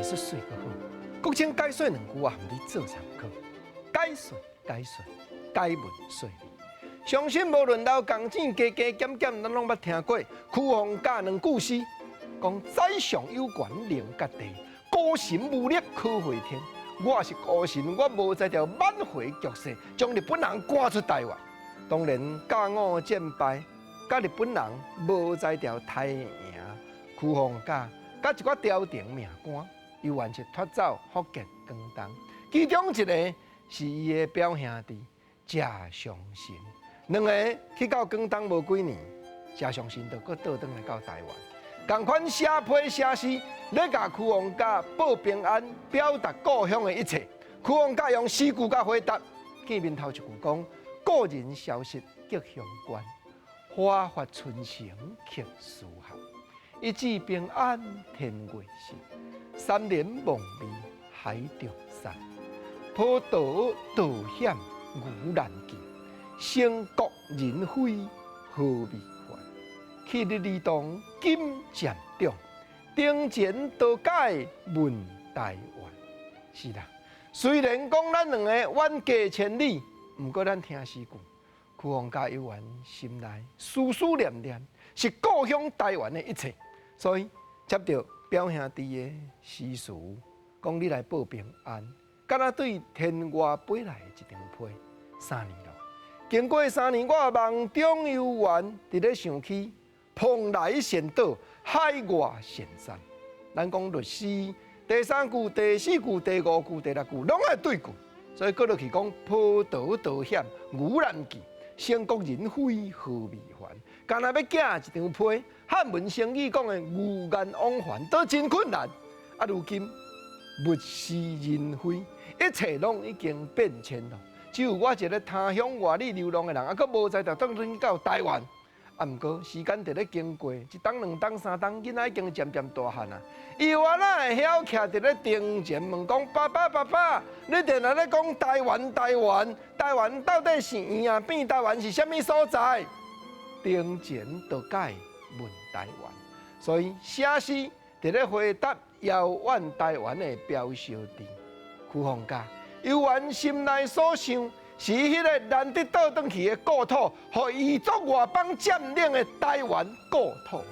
說水閣好。國清解說兩句啊，予你做參考。解說解說解文說理，相信無論老共錢加加減減，咱攏捌聽過。區鳳甲兩句詩，講宰相有權能割地，孤神無力可回天。我是孤神，我無才調挽回局勢，將日本人趕出台灣。當然，甲午戰敗，佮日本人無才調刣贏，區鳳甲佮一寡朝廷命官，猶原是脫走福建廣東。其中一个是伊的表兄弟謝長神，兩个去到廣東無幾年，謝長神就閣倒轉來到台灣。仝款寫批寫詩，咧共區鳳甲報平安，表達故鄉的一切。區鳳甲用詩句共回答，見面頭一句講：故人消息隔鄉關，花發春城客思合。一紙平安天月實，三年望未海中山。波濤道險牛難見，星國人非何未還？去日離動金漸長，燈前道解問台灣。是啦，雖然講咱兩个遠隔千里，毋過咱聽詩句，區鳳甲猶原心內思思念念是故鄉台灣的一切，所以接著表兄弟的詩詞，講你來報平安，敢若對天外飛來的一張批。三年咯，經過三年，我夢中猶原佇咧想起蓬萊仙島海外仙山。咱講律詩第三句、第四句、第五句、第六句，攏愛對句，所以閣落去講波濤道險牛難見，星國人非何未還。敢若欲寄一張批，漢文成語講的魚雁往還都真困難。啊，如今物是人非，一切攏已經變遷咯。只有我一个他鄉外里流浪的人，猶閣無才調轉轉到台灣。啊，毋過時間佇咧經過，一冬、兩冬、三冬，囡仔已經漸漸大漢啊。伊猶哪會曉徛佇咧燈前問講：爸爸，爸爸，你定定咧講台灣，台灣，台灣到底是圓抑扁？台灣是啥物所在？燈前道解問台灣，所以寫詩佇咧回答遙遠台灣的表小弟區鳳甲，猶原心內所想是彼个難得倒轉去的故土，予異族外邦佔領的台灣故土。